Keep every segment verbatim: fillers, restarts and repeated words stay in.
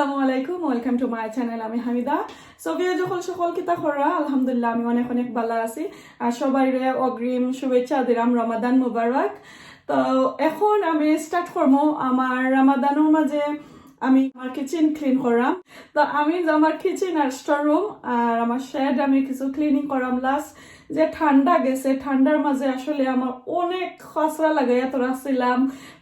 আসসালামু আলাইকুম, welcome to my channel। আমি হামিদা। সো ভিউয়ার সকল, সকল কিতা কররা? আলহামদুলিল্লাহ, আমি অনেক অনেক ভালা আছি। আর সবাইরে অগ্রিম শুভেচ্ছা দিলাম, রমাদান মুবারক। তো এখন আমি স্টার্ট করমু আমার রমাদানর মাঝে আমি আমার কিচেন ক্লিন করাম। তো আমি যে আমার কিচেন আর স্টোর রুম আর আমার শেড আমি কিছু ক্লিনিং করাম। লাস্ট যে ঠান্ডা গেছে, ঠান্ডার মাঝে আসলে আমার অনেক খাসরা লাগাইয়া তো রাখছিলাম।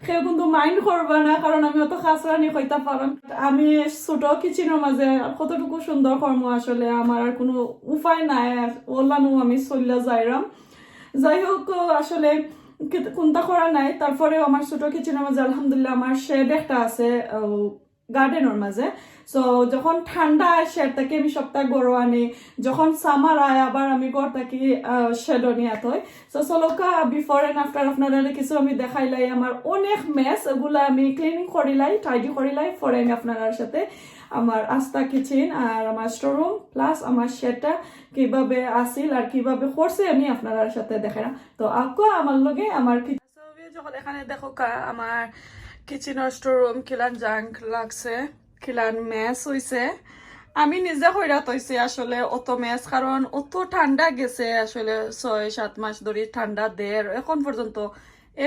কেউ কিন্তু মাইন্ড করবা না, কারণ আমি অত খাসরা নি কইতা পারো না। আমি ছোট কিচেনর মাঝে কতটুকু সুন্দর করমু, আসলে আমার আর কোনো উপায় নাই, আর ওলানো আমি চলিয়া যাইরাম। যাই হোক, আসলে কিত-, কোনটা করা নাই, তারপরেও আমার ছোট কিচেনর মাঝে আলহামদুলিল্লাহ আমার শেড একটা আছে, ও, গার্ডেনর মাঝে। সো যখন ঠান্ডা আয়, শেড থাকি আমি সবটা গরম আনি, যখন সামার আয় আবার আমি ঘর থাকি, আহ, শেডো নিয়া থই। সো চলউক্কা, বিফোর এন্ড আফটার আপনারারে কিছু আমি দেখাইলাই, আমার অনেক মেস, ওগুলা আমি ক্লিনিং করিলাই, টাইডি করিলাই, পরে আমি আপনারার সাথে আমার আস্তা কিচেন আর আমার স্টোর রুম প্লাস আমার শেডটা কিভাবে আসিল আর কিভাবে করছি আমি আপনারার সাথে দেখাইরাম। তো আউক্কা আমার লগে আমার কিচেন। যখন এখানে দেখউক্কা আমার কিচেনর স্টোর রুম কিলান জাঙ্ক লাগছে, কিলান মেস হইছে। আমি নিজে কইরা থইছি আসলে অত মেস, কারণ অত ঠান্ডা গেছে আসলে, ছয় সাত মাস ধরি ঠান্ডা দের, এখন পর্যন্ত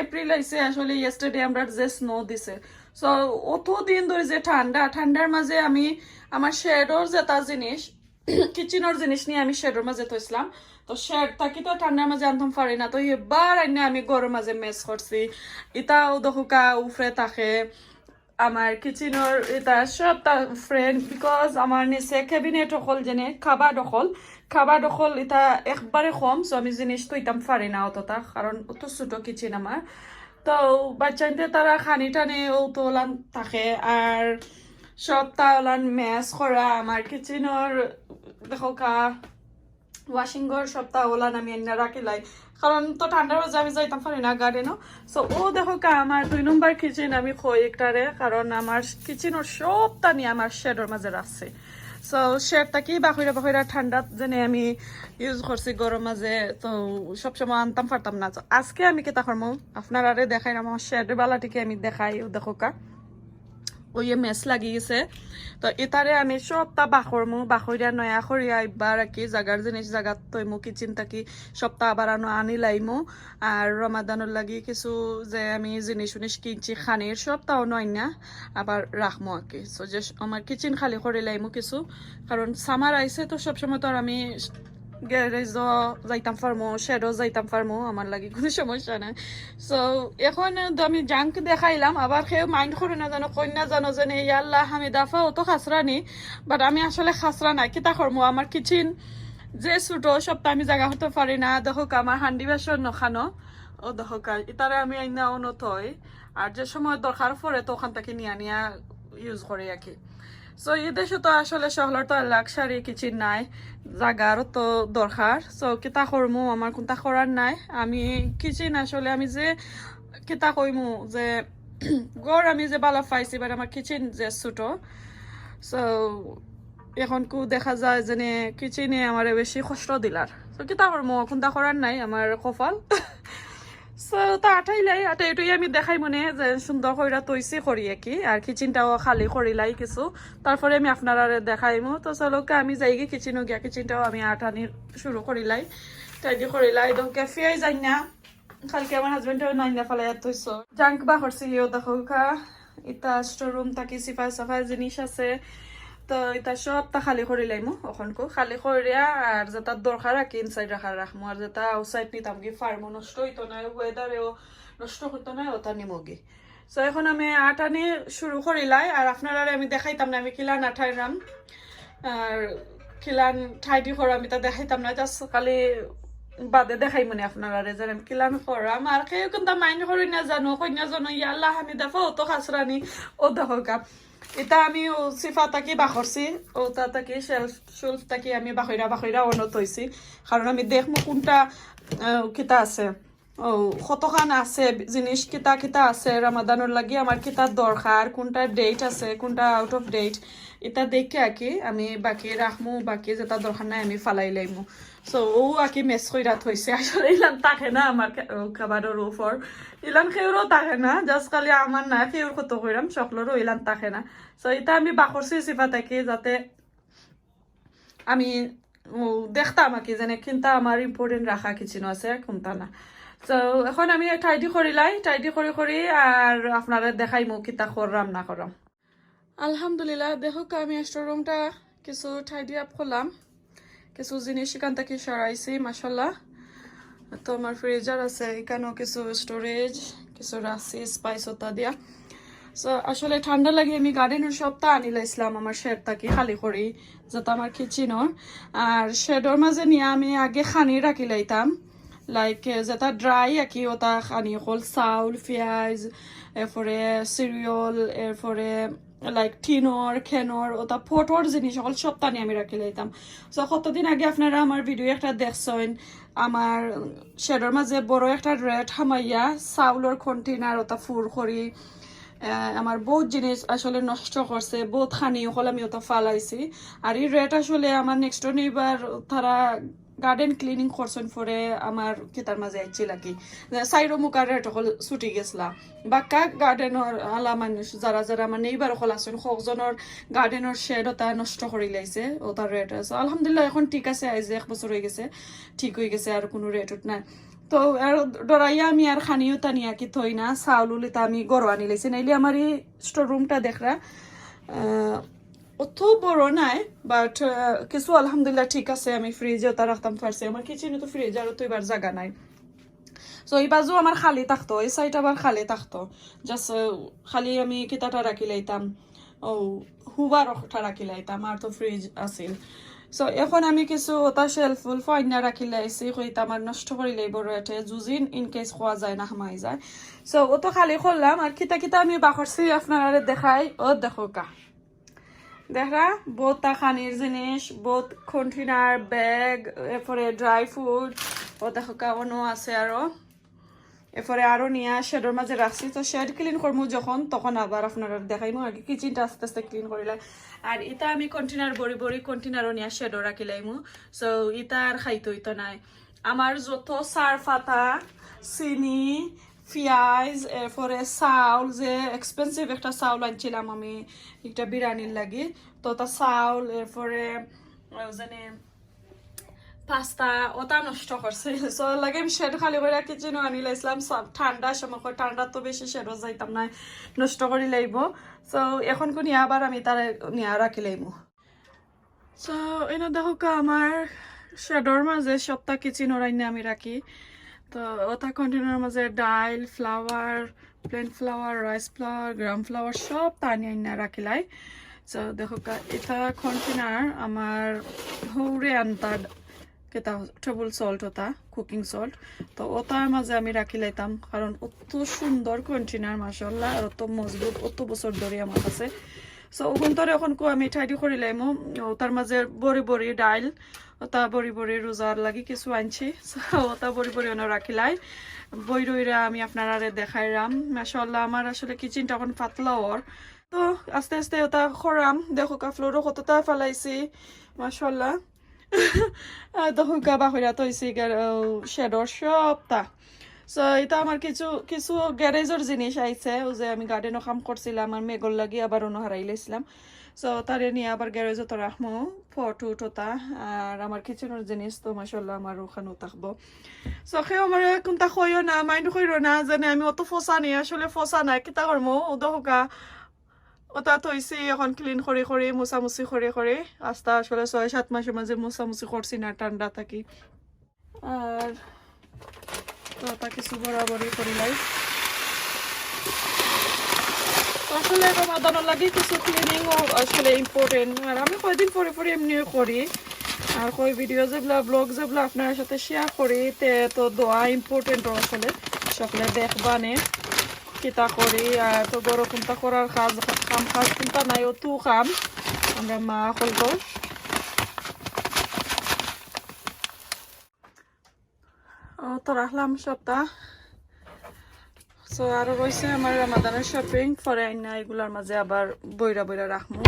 এপ্রিল আইছে আসলে, ইয়েস্টারডে আমরা যে স্নো দিছে। সো অত দিন ধরি যে ঠান্ডা, ঠান্ডার মাঝে আমি আমার শেডর যেটা জিনিস, কিচেনর জিনিস নিয়া আমি শেডর মাঝে থইছিলাম। তো শেড থাকি তো ঠান্ডার মাঝে আনতাম পারি না, তো এবার আইনা আমি ঘরর মাঝে মেস করছি। ইতাও দেখউক্কা উপরে থাকে, আমার কিচেনর ইতা সবটা ফ্রেন্ড, বিকজ আমার নিচে ক্যাবিনেট অকল যেনে কাবার্ড অকল, কাবার্ড অকল ইতা একবারে কম, সো আমি জিনিস থইতাম পারি না অতটা, কারণ অত ছোট কিচেন আমার। তো বাচ্চাইন্তে তারা খানি টানি ও তো ওলান থাকে, আর সবটা ওলান মেস করা। আমার কিচেনর দেখউক্কা ওয়াশিং ঘর সবটা ওলান আমি আইনা রাখিলাই, কারণ তো ঠান্ডার মাঝে আমি যাইতাম পারি না গার্ডেনো। সো ও দেখউক্কা আমার দুই নম্বর কিচেন আমি কই একটারে, কারণ আমার কিচেনর সবটা নিয়া আমার শেডর মাঝে রাখছি। সো শেড থাকি বাখইরা বাখইরা ঠান্ডাত যেনে আমি ইউজ করছি ঘরর মাঝে, তো সবসময় আনতাম পারতাম না। তো আজকে আমি কিতা করমু, আপনারারে দেখাইরাম, আমার শেড বালাটিকে আমি দেখাই, ও দেখউক্কা। ওই মেস লাগি গেছে। তো ইতারে আমি সবটা বাখরমু, বাখরিয়া নয়া করিয়া আইবার আর কি, জাগার জিনিস জাগাত থইমু, কিচেন থাকি সবটা আবার আনো আনি লাইমু। আর রমাদানর লাগি কিছু যে আমি জিনিস উনিস কিনছি খানির, সবটা অনো আইনা আবার রাখমু আর কি। সো যে স-, আমার কিচেন খালি করি লাইমু কিছু, কারণ সামার আইছে তো সবসময় তো আর আমি গ্যারেজও যাইতাম পারমু, শেডও যাইতাম পারমু, আমার লাগি কোনো সমস্যা নাই। সো এখন তো আমি জাঙ্ক দেখাইলাম, আবার কেউ মাইন্ড করে না জানো, কইন না জানো যে, "ইয়া আল্লাহ, হামিদা আফা অত খাসরা নি।" বাট আমি আসলে খাসরা না, কিতা করমু, আমার কিচেন যে ছোট, সবটা আমি জাগা করতে পারি না। দেখউক্কা আমার হান্ডি বাসন নখানো, ও দেখউক্কা, ইতারে আমি আইনা অনো থই, আর যে সময় দরকার পড়ে তো ওখান থাকি নিয়া নিয়া ইউজ করি আর কি। সো এই দেশো তো আসলে সকলর তো লাক্সারি কিচেন নাই, জাগার তো দরকার। সো কিতা করমু, আমার কুনতা করার নাই। আমি কিচেন আসলে আমি যে কিতা কইমু যে ঘর আমি যে বালা পাইছি, বাট আমার কিচেন যে ছোট। সো এখন কু দেখা যায় যেনে কিচেনে আমারে বেশি কষ্ট দিলার। তো কিতা করমু, কুনতা করার নাই, আমার কপাল। সো তা আটাইলাই, আটাই উটাই আমি দেখাইমুনে যে সুন্দর কইরা থইছি করি আর কি, আর কিচেনটাও খালি করিলাই কিছু, তারপরে আমি আপনারারে দেখাইমু। তো চলউক্কা আমি যাইগি কিচেনো গিয়া, কিচেনটাও আমি আটানি শুরু করিলাই, টাইডি করিলাই। তো ক্যাফিয়াই যাই না, কালকে আমার হাজবেন্ডেও নাই না ফালাইয়া থইছো। জাঙ্ক বাখরছি, ইও দেখউক্কা, ইতা স্টোর রুম থাকি সিফা সাফা জিনিস আছে, তো ইতা সবটা খালি করিলাইমু। অখনকু খালি করিয়া আর যেটা দরকার আর কি ইনসাইড রাখার রাখমু, আর যেটা আউটসাইড নিতাম কি ফার্মও নষ্ট হইতো না, ওয়েদারেও নষ্ট হইতো না, ওটা নিমুগি। সো এখন আমি আটানি শুরু করিলাই, আর আপনারারে আমি দেখাইতাম না আমি কিলান আটাইরাম আর কিলান টাইডি করাম, ইতা দেখাইতাম না, জাস্ট খালি বাদে দেখাইমুনে আপনারারে যে আমি কিলান করাম। আর কেউ কুনতা মাইন্ড করি না জানো, কই না জানো, ইয়া আল্লাহ, হামিদা আফা অত খাসরা নি, ও দেখউক্কা। ইতা আমি ও সিফা থাকি বাখরছি, ওটা থাকি শেলফ, শেলফ থাকি আমি বাখইরা বাখইরা অনো থইছি, কারণ আমি দেখমু কুনটা, আহ, কিতা আছে। ও, কতখান আছে, জিনিস কিতা কিতা আছে, রমাদানর লাগি আমার কিতা দরকার, কুনটা ডেট আছে, কুনটা আউট অফ ডেট, ইতা দেখে আর কি আমি বাকি রাখমু, বাকি যেটা দরকার নাই আমি ফালাই লাইমু। সো ও আর কি মেস কইরা থইছে। আসলে ইলান থাকে না আমার কা-, ও কাবারর উপর, ইলান কেউরও থাকে না, জাস্ট খালি আমার না, কেউর কত কইরাম, সকলরও ইলান থাকে না। সো ইতা আমি বাকরছি সিফা থাকি যাতে আমি, ও, দেখতাম আর কি, যেন কিনতা আমার ইম্পর্টেন্ট রাখা কিচেন আছে, কোনটা না। তো এখন আমি টাইডি করিলাই, টাইডি করি করি আর আপনারে দেখাইমু কিতা কররাম না কররাম। আলহামদুলিল্লাহ, দেখো আমি স্টোর রুমটা কিছু টাইডি আপ করলাম, কিছু জিনিস এখান থেকে সরাইছি, মাশাল্লাহ। তো আমার ফ্রিজার আছে, এখানেও কিছু স্টোরেজ, কিছু রাখছি স্পাইস ওটা দিয়া। সো আসলে ঠান্ডা লাগে আমি গার্ডেনর সবটা আনিলাইছিলাম আমার শেড থাকি খালি করি, যেটা আমার কিচেনর। আর শেডর মাঝে নিয়া আমি আগে খানি রাখিলাইতাম, লাইক যেটা ড্রাই আর কি, ওটা খানি অকল চাউল, পিয়াজ, এরপরে সিরিয়াল, এরপরে লাইক টিনর, খেনর, ওটা ফটর জিনিস অকল সবটা নিয়া আমি রাখিলাইতাম। সো কতদিন আগে আপনারা আমার ভিডিও একটা দেখছইন, আমার শেডর মাঝে বড় একটা রেট হামাইয়া চাউলর কন্টেনার ওটা ফুল করি, আহ, আমার বহুত জিনিস আসলে নষ্ট করছে, বহুত খানি অকল আমি ওটা ফালাইছি। আর এই রেট আসলে আমার নেক্সট নেইবার তারা গার্ডেন ক্লিনিং করছইন পরে আমার কিতার মাঝে আইছিল আর কি, যে সাইরো মুখার রেট অকল ছুটি গেছলা। বাক্কা গার্ডেনর আলা মানুষ যারা যারা আমার নেইবার অকল আছইন, কয়েকজনর গার্ডেনর শেড ওটা নষ্ট করিলাইছে, ওটার রেট আছে। আলহামদুলিল্লাহ, এখন ঠিক আছে, আইজ এক বছর হয়ে গেছে, ঠিক হয়ে গেছে, আর কোনো রেট উঠ নাই। তো আর ডরাইয়া আমি আর খানিও তা নিয়া কি থই না, চাউল উলিতা আমি গরো আনিলাইছি, নাইলে আমার এই স্টোর রুমটা দেখরা, আহ, অত বড় নাই, বাট কিছু আলহামদুলিল্লাহ ঠিক আছে, আমি ফ্রিজে ওটা রাখতাম পারছি। আমার কিচেনে তো ফ্রিজ আর তো এবার জায়গা নাই। সো এই বাজু আমার খালি থাকতো, এই সাইড আবার খালি থাকতো, জাস্ট খালি আমি কিতাটা রাখিলাইতাম, ও হুবার ওটা রাখিলাইতাম, আর তো ফ্রিজ আছিল। সো এখন আমি কিছু ওটা শেলফ উলফ আইনা রাখিলাইছি, কইতা আমার নষ্ট করিলাইব রেটে, যুজিন ইন কেস খোয়া যায় না হামাই যায়। সো ও তো খালি করলাম, আর কিতা কিতা আমি বাকরছি আপনারারে দেখাই, ও দেখো কা। দেখরা, বহুত খানির জিনিস, বহুত কন্টেনার, ব্যাগ, এরপরে ড্রাই ফ্রুট, ও দেখো কা, অনো আছে আরো। এরপরে আরো নিয়া শেডর মাঝে রাখছি। তো শেড ক্লিন করমু যখন, তখন আবার আপনারারে দেখাইমু। আগে কিচেনটা আস্তে আস্তে ক্লিন করিলাই। আর ইটা আমি কন্টেনার ভরি ভরি কন্টেনারও নিয়া শেডও রাখিলাইমু। সো ইটা আর খাইতে হইতো নাই। আমার যত চা পাতা, চিনি, পিয়াজ, এরপরে চাউল, যে এক্সপেন্সিভ একটা চাউল আনছিলাম আমি একটা বিরিয়ানির লাগি, তো ওটা চাউল, এরপরে, আহ, জানি পাস্তা, ওটা নষ্ট করছে। সো লাগে আমি শেড খালি করে কিচেনও আনিলাইছিলাম। সব ঠান্ডা সময় করে, ঠান্ডা তো বেশি শেডও যাইতাম না, নষ্ট করিলাইব। সো এখন কোনি আবার আমি তারে নিয়া রাখিলাইমু। সো এনে দেখো কা, আমার শেডর মাঝে সবটা কিচেনর আইনা আমি রাখি। তো ওটা কন্টেনার মাঝে ডাইল, flour, plain flour, rice flour, gram flour সবটা আনি আইনা রাখিলাই। সো দেখো কা, এটা কন্টেনার আমার হৌরে আনতার, কেটা টেবল সল্ট ওটা, কুকিং সল্ট। তো ওটার মাঝে আমি রাখিলাইতাম, কারণ অত সুন্দর কন্টেনার, মাশাআল্লাহ, আর অত মজবুত, অত বছর ধরে আমার কাছে। সো ওগুন তোর এখন কো আমি টাইডি করিলাইমু। ওটার মাঝে ভরি ভরি ডাইল, ওটা ভরি ভরি রোজার লাগি কিছু আনছি। সো ওটা ভরি ভরি অনো রাখিলাই। বই রইরা আমি আপনারারে দেখাইরাম। মাশাআল্লাহ, আমার আসলে কিচেনটা এখন পাতলা ওর। তো আস্তে আস্তে ওটা করাম। দেখো কা, ফ্লোরও কতটা ফালাইছি, মাশাআল্লাহ। আর তখন কা বাহিরা তো হইছে গিয়া, ও, শেডর সবটা। সো এটা আমার কিছু, কিছু গ্যারেজর জিনিস আইছে, ও যে আমি গার্ডেনও কাম করছিলাম, আমার মেঘর লাগি আবার অনো হারাইলাইছিলাম। সো তারে নিয়া আবার গ্যারেজও তো রাখমু, ফটো টোটা। আর আমার কিচেনর জিনিস তো মাশাআল্লাহ আমার ওখানেও থাকবো। সো কেউ আমার কোনটা কইও না, মাইন্ড কইরো না, জানে আমি অত ফসা নেই, আসলে ফসা নাই, কিতা করমু, ও দেখো কা, ওটা তো হইছে এখন ক্লিন করি করি, মুছামুছি করি করি, আস্তা আসলে ছয় সাত মাসের মাঝে মুছামুছি করছি না ঠান্ডা থাকি। আর তো ওটা কিছু বরাবরই করিলাই। তো আসলে রমাদানর লাগি কিছু ক্লিনিংও আসলে ইম্পর্টেন্ট। আর আমি কয়দিন পরে পরে এমনিও করি। আর কই ভিডিও যেগুলা, ব্লগ যেগুলা আপনার সাথে শেয়ার করি, তে তো দোয়া ইম্পর্টেন্ট আসলে। সকলে দেখবানে কিতা করি, আর তো বড় কোনটা করার কাজ, কাম কাজ কোনটা নাই, অত কাম আমরা মা করবো। ও তো রাখলাম সবটা। সো আরো রইছে আমার রমাদানর শপিং, পরে আইনা এগুলার মাঝে আবার বইরা বইরা রাখমু।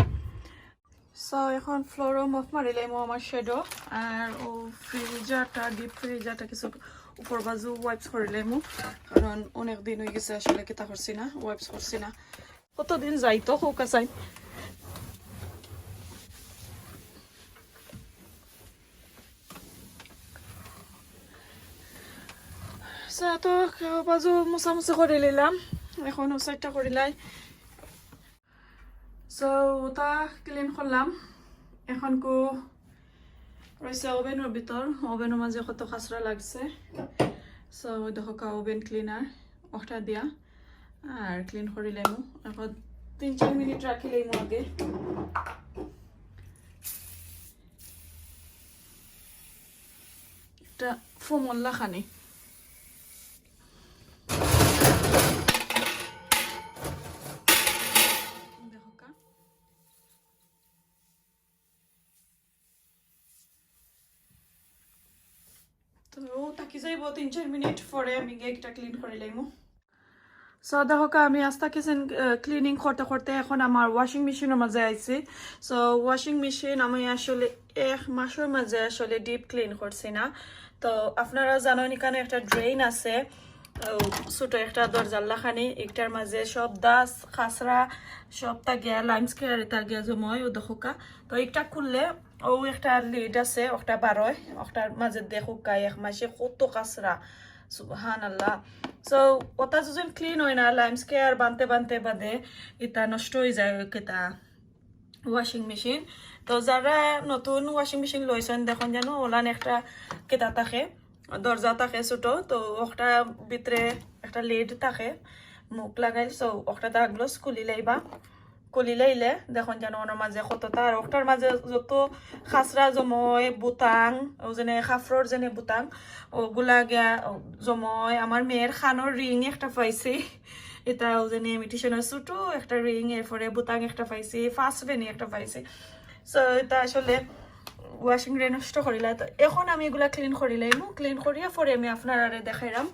So এখন ফ্লোরও মপ মারিলাইমু আমার শ্যাডো, আর ও ফ্রিজারটা, ডিপ ফ্রিজারটা কিছু উপর বাজু ওয়াইপস করিলাইমু, কারণ অনেক দিন হয়ে গেছে আসলে কিতা করছি না, ওয়াইপস করছি না। কতদিন যাইতো কউক্কা চাই। So তো বাজু মুছামুছি করিলাইলাম, এখন ও সাইডটা করিলাই। So ওটা ক্লিন করলাম। এখন কো রইছে ওভেনর ভিতর, ওভেনর মাঝে কত কাঁচরা লাগছে। So দেখো কা ওভেন ক্লিনার ওটা দিয়া আর ক্লিন করিলাইমু। এখন তিন চার মিনিট রাখিলাইমু আগে। একটা ফোমল্লা খানি। দেখো কা। তো থাকি যাইব তিন চার মিনিট, পরে আমি গিয়া একটা ক্লিন করিলাইমু। So দেখো কা, আমি আস্তা কিচেন ক্লিনিং করতে করতে এখন আমার ওয়াশিং মেশিনর মাঝে আইছি। So ওয়াশিং মেশিন আমি আসলে এক মাসর মাঝে আসলে ডিপ ক্লিন করছি না। তো আপনারা জানইন এখানো একটা ড্রেন আছে, ও, ছোট একটা দরজার লাখানি, একটার মাঝে সব ডাস্ট কাঁচরা সবটা গিয়া লাইমস কেয়ার ইতা গিয়া জমা অয়, ও দেখো কা। তো একটা খুললে ও একটা লিড আছে, ওটা বারয়, ওটার মাঝে দেখো কা এক মাসে কত কাঁচরা, সুবহানাল্লাহ। So ওটা যদি ক্লিন হয় না, লাইমস কেয়ার বানতে বানতে বাদে ইতা নষ্ট হয়ে যায়, কিতা ওয়াশিং মেশিন। তো যারা নতুন ওয়াশিং মেশিন লইছেন, দেখইন যেন ওলান একটা কিতা থাকে, দরজা থাকে ছোট, তো ওটার ভিতরে একটা লিড থাকে, মুখ লাগাইল। So ওটা দা গ্লাস খুলি লাইবা, খুলি লাইলে দেখইন যেন ওনার মাঝে কতটা, আর ওটার মাঝে যত কাঁচরা জময়, বুতাম, ও যেনে কাপড়র যেনে বুতাম, ওগুলা গিয়া জময়। আমার মেয়ের কানর রিং একটা পাইছি, এটা ও যেনে ইমিটেশনর ছোট একটা রিং, এরপরে বুতাম একটা পাইছি, ফার্স্ট বেনি একটা পাইছি। So এটা আসলে ওয়াশিং রে নষ্ট করিলা। তো এখন আমি এগুলা ক্লিন করিলাইমু, ক্লিন করিয়া পরে আমি আপনারারে দেখাইরাম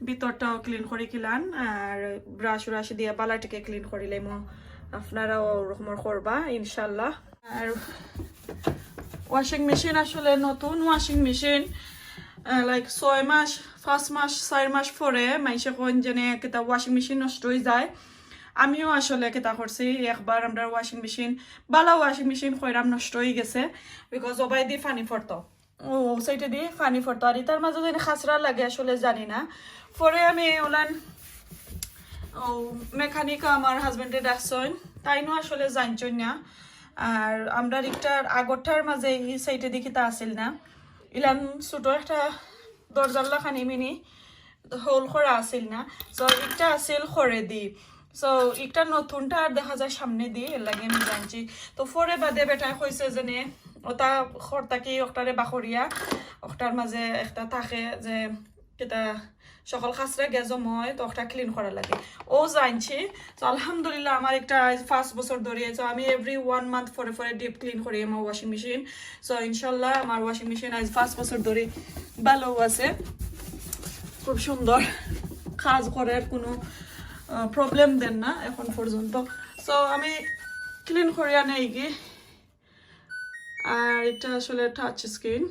ভিতরটাও ক্লিন করি কিলান, আর ব্রাশ ব্রাশ দিয়া বালাটিকে ক্লিন করিলাইমু। আপনারাও ওরকম করবা ইনশাল্লাহ। আর ওয়াশিং মেশিন আসলে নতুন ওয়াশিং মেশিন, লাইক ছয় মাস, পাঁচ মাস, চার মাস পরে মাইনষে কইন যেনে কিতা ওয়াশিং মেশিন নষ্ট হয়ে যায়। আমিও আসলে কিতা করছি, একবার আমরা ওয়াশিং মেশিন, বালা ওয়াশিং মেশিন কইরাম নষ্ট হয়ে গেছে, বিকজ ওবায়দি পানি পড়তো, ও সাইডে দি পানি পড়তো, আর ইতার মাঝে যেন কাঁচরা লাগে আসলে জানি না। পরে আমি ওলান ও মেকানিক আমার হাজবেন্ডে ডাকছইন, তাইনও আসলে জানছইন না। আর আমরা ইটার আগরটার মাঝে এই সাইডে দি কিতা আছিল না, ইলান ছোট একটা দরজার লাখানি মিনি হোল করা আছিল না, so একটা আছিল করে দি। So একটা নতুনটা আর দেখা যায় সামনে দি, এর লাগি আমি জানছি। তো পরে বাদে বেটায় কইছে যে নে, ওটা খরতা কি ওটারে বাখরিয়া, ওটার মাঝে একটা থাকে যে কিতা সকল কাঁচরা গিয়া জময়, তো ওটা ক্লিন করা লাগে, ও জানছি। তো আলহামদুলিল্লাহ, আমার একটা আজ পাঁচ বছর ধরে, তো আমি এভরি ওয়ান মান্থ পরে পরে ডিপ ক্লিন করি আমার ওয়াশিং মেশিন। So ইনশাল্লাহ আমার ওয়াশিং মেশিন আজ পাঁচ বছর ধরে ভালো আছে, খুব সুন্দর কাজ করে, আর কোনো প্রবলেম দেন না এখন পর্যন্ত। So আমি ক্লিন করি আনে কি, আর এটা আসলে টাচ স্ক্রিন।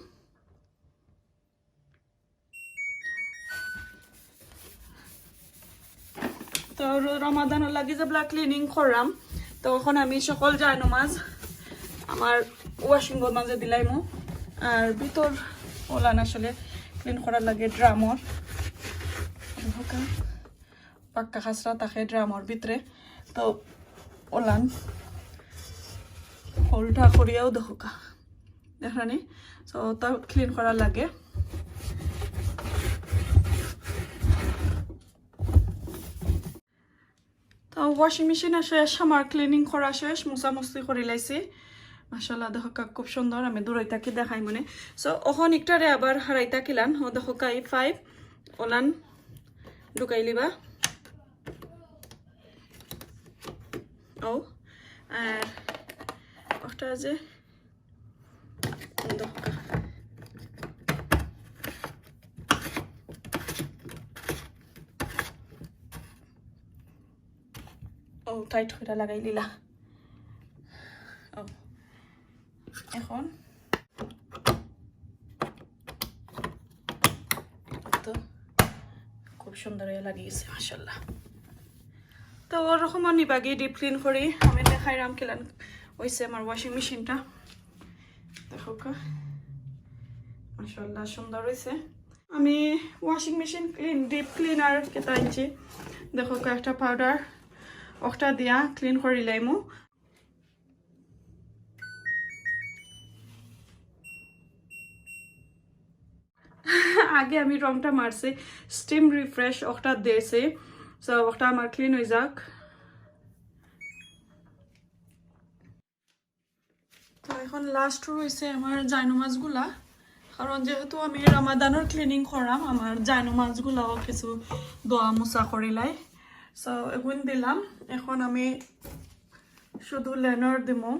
তো র-, রমাদানর লাগি যেবলা ক্লিনিং করলাম, তো এখন আমি সকল জায়নামাজ আমার ওয়াশিং বোর্ড মাঝে দিলাইমু। আর ভিতর ওলান আসলে ক্লিন করার লাগে ড্রামর, পাক্কা কাঁচরা থাকে ড্রামর ভিতরে। তো ওলান হোলটা করিয়াও দেখুকা, দেখরানি। তো ওটা ক্লিন করা লাগে। তো ওয়াশিং মেশিন শেষ, আমার ক্লিনিং করা শেষ, মুছামুছি করি লাইছি। মাশাআল্লাহ, দেখো কা-, খুব সুন্দর। আমি দূরই থাকি দেখাই মনে। So ওখান একটারে আবার হারাই থাকিলান, ও দেখো কাই পাইপ ওলান ঢুকাই লিবা। ও, আর ওটা যে দরকার। ও, টাইট করে লাগাই দিলা। ও, এখন তো খুব সুন্দর অইয়া লাগি গেছে, মাশাআল্লাহ। তো ওরকম নিবাগি ডিপ ক্লিন করি, আমি দেখাইরাম কিলান অইছে আমার ওয়াশিং মেশিনটা। দেখউক্কা, মাশাআল্লাহ সুন্দর অইছে। আমি washing machine clean, deep cleaner কিতা আনছি, দেখউক্কা একটা পাউডার, ওটা দিয়া ক্লিন করি লাইমু। আগে আমি রংটা মারছি, স্টিম রিফ্রেশ ওটা দিয়েছি। সো ওটা আমার ক্লিন হয়ে যাক। তো এখন লাস্ট রয়েছে আমার জায়নামাজগুলা, কারণ যেহেতু আমি রামাদানের ক্লিনিং করাম, আমার জায়নামাজগুলাও কিছু ধোয়া মোছা করিলাই। সো এখন দিলাম, এখন আমি শুধু লেনর দিমু।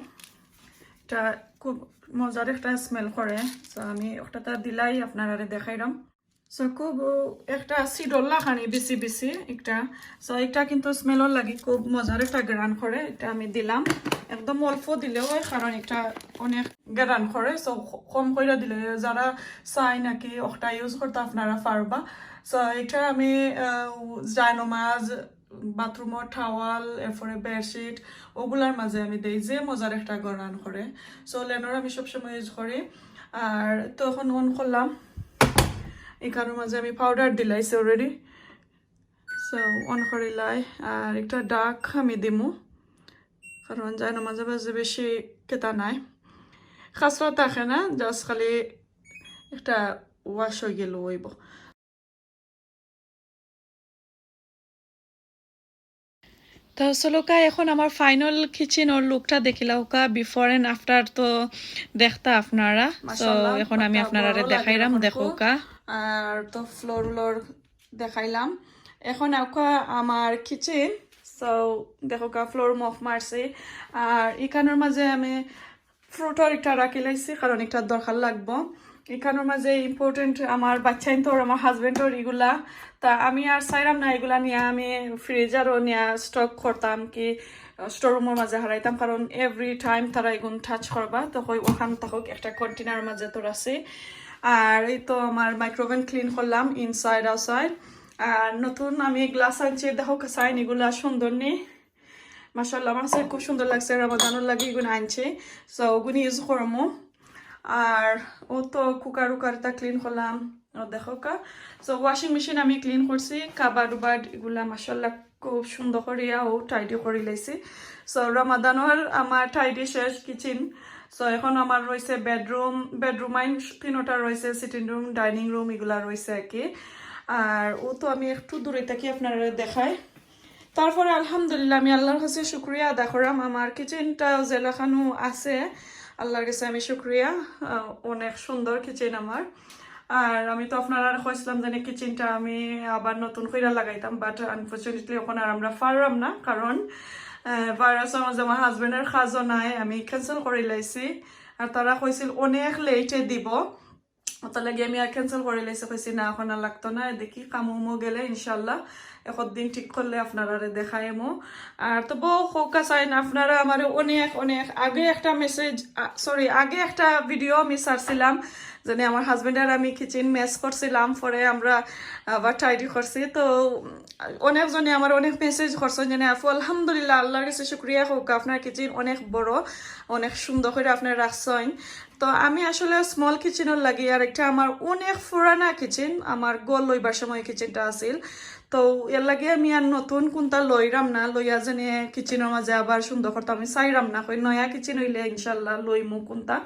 এটা খুব মজার একটা স্মেল করে। সো আমি ওটা দিলাই আপনারারে দেখাইলাম। সো খুব একটা সিডর লাখানি বেশি বেশি একটা। সো এটা কিন্তু স্মেলর লাগি খুব মজার একটা ঘ্রাণ করে। এটা আমি দিলাম, একদম অল্প দিলেও হয়, কারণ এটা অনেক ঘ্রাণ করে। সো কম কইরা দিলে, যারা চাই নাকি ওটা ইউজ করতে, আপনারা পারবা। সো এটা আমি, আহ, জায়নামাজ, বাথরুমর টাওয়াল, এরপরে বেডশিট, ওগুলার মাঝে আমি দেই, যে মজার একটা ঘ্রাণ করে। সো লেনর আমি সবসময় ইউজ করি। আর তো এখন অন করলাম, এখানোর মাঝে আমি পাউডার দিলাইছি অলরেডি। সো অন করিলাই, আর একটা ডাক আমি দিমু, কারণ জায়নামাজে বেশি কেতা নাই, খাসরা থাকে না, জাস্ট খালি একটা ওয়াশ হয়ে গেল অইব। তো চলুক্কা, এখন আমার ফাইনাল কিচেনর লুকটা দেখিলাউক্কা, বিফোর এন্ড আফটার তো দেখতা আপনারা। তো মাশাআল্লাহ, এখন আমি আপনারারে দেখাইরাম, দেখুক্কা। আর তো ফ্লোর উলোর দেখাইলাম। এখন আউক্কা আমার কিচেন। সো দেখুক্কা, ফ্লোর মপ মারছি। আর ইখানোর মাঝে আমি ফ্রুটর একটা রাখি লাইছি, কারণ একটা দরকার লাগবো। ইখানোর মাঝে ইম্পর্টেন্ট আমার বাচ্চাইন্তর, আমার হাজবেন্ডর ইগুলা। তা আমি আর চাইরাম না ইগুলা নিয়া আমি ফ্রিজারও নিয়া স্টক করতাম কি স্টোর রুমর মাঝে হারাইতাম, কারণ এভরি টাইম তারা ইগুন টাচ করবা, তো কই ওখান থাকুক একটা কন্টেনার মাঝে তো রাখছি। আর এই তো আমার মাইক্রোওভেন ক্লিন করলাম ইনসাইড আউটসাইড। আর নতুন আমি গ্লাস আনছি, দেখো সাইন ইগুলা সুন্দর নি। মাশাআল্লাহ, আমার কাছে খুব সুন্দর লাগছে, রমাদানর লাগি ইগুন আনছি, সো ওগুন ইউজ করমু। আর ও তো কুকার উকার এটা ক্লিন করলাম, ও দেখুক্কা। সো ওয়াশিং মেশিন আমি ক্লিন করছি, কাবার্ড উবার্ড ইগুলা মাশাআল্লাহ খুব সুন্দর করিয়া ও টাইডি করি লাইছি। সো রমাদানর আমার টাইডি শেষ কিচেন। সো এখন আমার রয়েছে বেডরুম, বেডরুম আইন তিনোটা রয়েছে, সিটিং রুম, ডাইনিং রুম ইগুলা রয়েছে আর কি। আর ও তো আমি একটু দূরে থাকি আপনারা দেখাই। তারপরে আলহামদুলিল্লাহ, আমি আল্লাহর কাছে শুক্রিয়া আদা করাম, আমার কিচেনটা যেলাখানো আছে, আল্লাহর কাছে আমি শুক্রিয়া। আহ, অনেক সুন্দর কিচেন আমার। আর আমি তো আপনারা কইছিলাম যে কিচেনটা আমি আবার নতুন কইরা লাগাইতাম, বাট আনফর্চুনেটলি এখন আর আমরা পারলাম না, কারণ ভাইরাসর মাঝে আমার হাজবেন্ডর কাজও নাই, আমি ক্যান্সেল করি লাইছি। আর তারা কইছিল অনেক লেটে দিব, ওটার লাগি আমি আর ক্যান্সেল করি লাইছি, কইছি না, এখন আর লাগতো না। দেখি কামো উমো গেলে ইনশাল্লাহ একদিন ঠিক করলে আপনারারে দেখাইমু। আর তো বউ খোকা চাইন, আপনারা আমারে অনেক অনেক আগে একটা মেসেজ, সরি, আগে একটা ভিডিও আমি ছাড়ছিলাম, যেনে আমার হাজবেন্ড আর আমি কিচেন মেস করছিলাম, পরে আমরা আবার টাইডি করছি। তো অনেকজনে আমার অনেক মেসেজ করছেন, যেনে আপু আলহামদুলিল্লাহ, আল্লাহর কাছে শুক্রিয়া হোক, আপনার কিচেন অনেক বড়, অনেক সুন্দর করে আপনারা রাখছেন। তো আমি আসলে স্মল কিচেনর লাগি, আর একটা আমার অনেক পুরানা কিচেন, আমার ঘর লইবার সময় কিচেনটা আছিল, তো এর লাগি আমি আর নতুন কোনটা লইরাম না, লইয়া যেনে কিচেনর মাঝে আবার সুন্দর করতাম আমি চাইরাম না, কই নয়া কিচেন হইলে ইনশাল্লাহ লইমু কোনটা,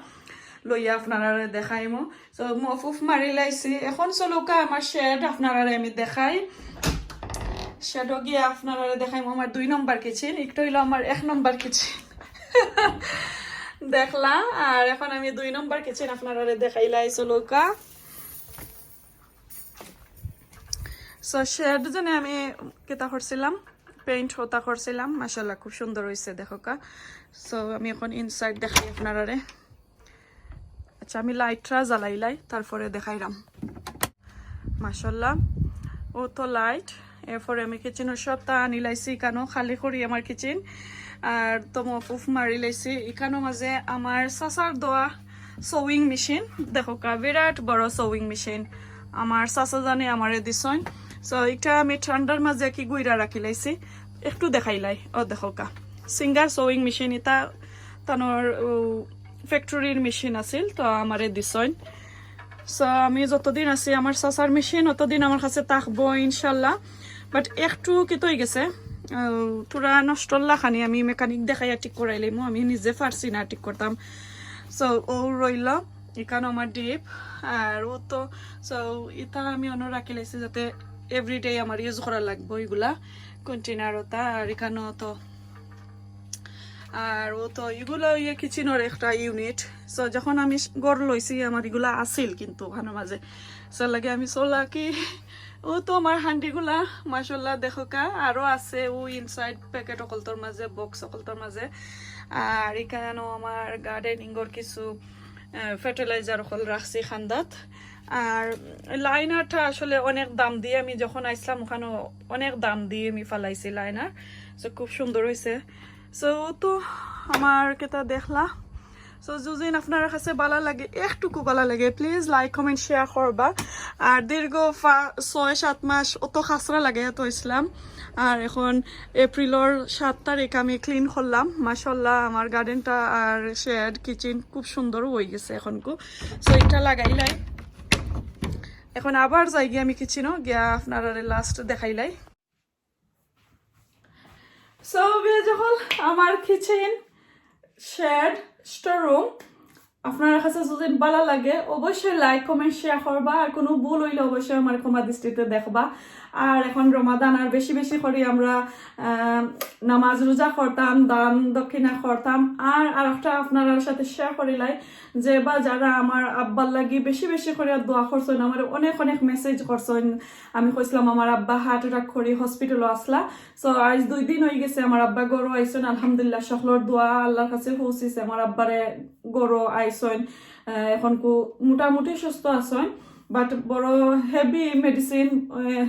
লইয়া আপনারারে দেখাইমু। তো মফুফ মারি লাইছি, এখন চলুক্কা আমার শেড আপনারারে আমি দেখাই। শেডো গিয়া আপনারারে দেখাইমু আমার দুই নম্বর কিচেন, একটা হইলো আমার এক নম্বর কিচেন। দেখলা, আর এখন আমি দুই নম্বর কিচেন আপনারারে দেখাইলাই চলুক্কা। সো শেড যেনে আমি কিতা করছিলাম, পেইন্ট ওটা করছিলাম, মাশাআল্লাহ খুব সুন্দর হইছে দেখুক্কা। সো আমি এখন ইনসাইড দেখাই আপনারারে। আচ্ছা, আমি লাইটটা জ্বালাইলাই, তারপরে দেখাইরাম। মাশাআল্লাহ, ও তো লাইট। এরপরে আমি কিচেনর সবটা আনি লাইছি, ইখানো খালি করি আমার কিচেন। আর তো মফুফ মারি লাইছি, ইখানো মাঝে আমার চাচার দোয়া, সোয়িং মেশিন দেখউক্কা, বিরাট বড় সোয়িং মেশিন। আমার চাচা জানে আমারে দিছইন। সো এটা আমি ঠান্ডার মাঝে কি গুইরা রাখিলাইছি, একটু দেখাইলাই। ও দেখউক্কা, সিঙ্গার সোয়িং মেশিন, এটা তানর ফ্যাক্টরির মেশিন আছিল, তো আমারে দিছইন। সো আমি যতদিন আছি আমার চাচার মেশিন অতদিন আমার কাছে থাকবো ইনশাল্লাহ। বাট একটু কিতা অইগেছে, আহ, থুড়া নষ্টর লাখানি, আমি মেকানিক দেখাইয়া ঠিক করাইলাইমু, আমি নিজে পারছি না ঠিক করতাম। সো ও রইল, ইখানো আমার ডিপ। আর ও তো, সো ইটা আমি অনো রাখিলাইছি যাতে এভরিডে আমার ইউজ করা লাগবো ইগুলা, কন্টেনার ওটা। আর ইখানো তো, আর ও তো ইগুলা অইয়া কিচেনর একটা ইউনিট। সো যখন আমি স-, ঘর লইছি আমার ইগুলা আছিল কিন্তু ওখানোর মাঝে, সো লাগে আমি সো লাকি। ও তো আমার হান্ডিগুলা, মাশাল্লাহ, দেখউক্কা, আরো আছে ও ইনসাইড প্যাকেট অকলতর মাঝে, বক্স অকলতর মাঝে। আর ইখানো আমার গার্ডেনিংর কিছু ফার্টিলাইজার অকল রাখছি খান্দাত। আর লাইনারটা আসলে অনেক দাম দিয়া আমি যখন আইছলাম ওখানো অনেক দাম দিয়া আমি ফালাইছি লাইনার। সো খুব সুন্দর অইছে। সো তো আমার কিতা দেখলা। সো যুদিন আপনার কাছে ভালা লাগে, একটুকু ভালা লাগে, প্লিজ লাইক, কমেন্ট, শেয়ার করবা। আর দীর্ঘ ফা-, ছয় সাত মাস অত খাসরা লাগাইয়া থইছলাম। আর এখন এপ্রিলর সাত তারিখ আমি ক্লিন করলাম। মাশাল্লাহ, আমার গার্ডেনটা আর শেড, কিচেন খুব সুন্দর অইগেছে এখনকু। সো এটা লাগাইলাই। এখন আবার যাইগি আমি কিচেনো গিয়া আপনারারে লাস্ট দেখাইলাই। সো ভিউয়ার্স অকল, আমার কিচেন, শেড, স্টোর রুম আপনার কাছে যুদিন ভালা লাগে অবশ্যই লাইক, কমেন্ট, শেয়ার করবা। আর কুনু ভুল অইলে অবশ্যই আমারে ক্ষমা দৃষ্টিতে দেখবা। আর এখন রমাদান, আর বেশি বেশি করি আমরা, আহ, নামাজ রোজা করতাম, দান দক্ষিণা করতাম। আর আরেকটা আপনারার সাথে শেয়ার করিলাই, যে বা যারা আমার আব্বার লাগি বেশি বেশি করি দোয়া করছইন, আমারে অনেক অনেক মেসেজ করছইন। আমি কইছলাম আমার আব্বা হার্ট অ্যাটাক করি হসপিটালো আছলা। সো আইজ দুই দিন অইগেছে আমার আব্বা ঘরো আইছইন, আলহামদুলিল্লাহ, সকলর দোয়া আল্লাহর কাছে পৌঁছিছে, আমার আব্বারে ঘরো আইছইন। আহ, এখনকু মোটামুটি সুস্থ আছইন, বাট বড় হেভি মেডিসিন,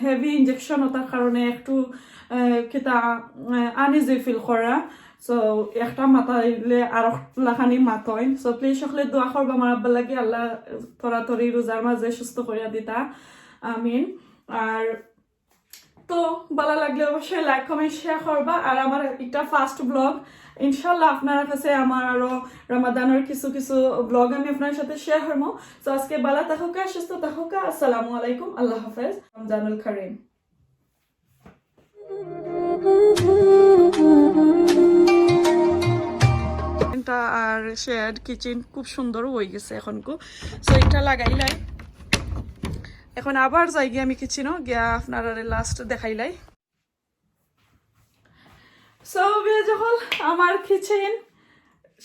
হেভি ইনজেকশন অতার কারণে একটু, আহ, কিতা, আনইজি ফিল করা। সো একটা মাতাইলে আর লাখানি মাতইন। সো প্লিজ সকলে দোয়া করবা আমার আব্বার লাগি, আল্লাহ তরাতরি রোজার মাঝে সুস্থ করিয়া দিতা, আমিন। আর তো ভালা লাগলে অবশ্যই লাইক, কমেন্ট, শেয়ার করবা। আর আমার একটা ফার্স্ট ব্লগ, ইনশাল্লাহ আপনার কাছে আমার আরো রমাদানের কিছু কিছু ব্লগ আমি আপনার সাথে শেয়ার করবো। তো আজকে ভালা থাকুকা, সুস্থ থাকুকা। আসসালামু আলাইকুম, আল্লাহ হাফেজ, রমজানুল করিম। এটা আর শেড, কিচেন খুব সুন্দর অইগেছে এখনকু। সো এটা লাগাইলাই। এখন আবার যাইগি আমি কিচেনো গিয়া আপনারারে লাস্ট দেখাইলাই। সো ভিউয়ার্স অকল, আমার কিচেন,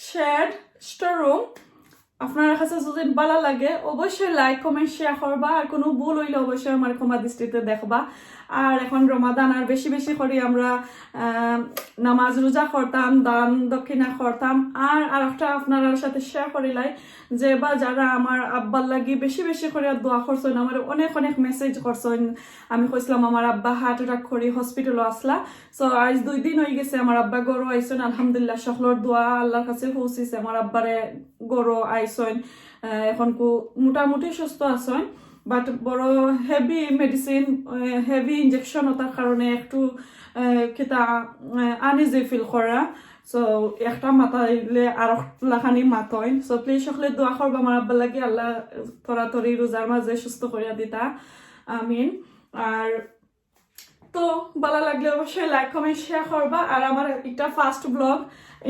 শেড, স্টোর রুম আপনার কাছে যুদিন ভালা লাগে অবশ্যই লাইক, কমেন্ট, শেয়ার করবা। আর কুনু ভুল অইলে অবশ্যই আমারে ক্ষমা দৃষ্টিতে দেখবা। আর এখন রমাদান, আর বেশি বেশি করি আমরা, আহ, নামাজ রোজা করতাম, দান দক্ষিণা করতাম। আর আরেকটা আপনারার সাথে শেয়ার করিলাই, যে বা যারা আমার আব্বার লাগি বেশি বেশি করি দোয়া করছইন, আমারে অনেক অনেক মেসেজ করছইন। আমি কইছলাম আমার আব্বা হার্ট অ্যাটাক করি হসপিটালো আছলা। সো আইজ দুই দিন অইগেছে আমার আব্বা ঘরো আইছইন, আলহামদুলিল্লাহ, সকলর দোয়া আল্লাহর কাছে পৌঁছিছে, আমার আব্বারে ঘরো আইছইন। আহ, এখনকু মোটামুটি সুস্থ আছইন, বাট বড় হেভি মেডিসিন, হেভি ইনজেকশন অতার কারণে একটু, আহ, কিতা, আনইজি ফিল করা। সো একটা মাতাইলে আর লাখানি মাতইন। সো প্লিজ সকলে দোয়া করবা আমার আব্বার লাগি, আল্লাহ তরাতরি রোজার মাঝে সুস্থ করিয়া দিতা, আমিন। আর তো ভালা লাগলে অবশ্যই লাইক, কমেন্ট, শেয়ার করবা। আর আমার একটা ফার্স্ট ব্লগ,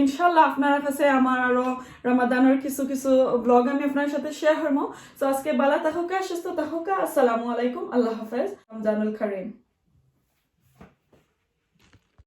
ইনশাল্লাহ আপনার কাছে আমার আরো রমাদানের কিছু কিছু ব্লগ আমি আপনার সাথে শেয়ার করবো। তো আজকে ভালা থাকুকা, সুস্থ থাকুকা। আসসালামু আলাইকুম, আল্লাহ হাফেজ, রমজানুল করিম।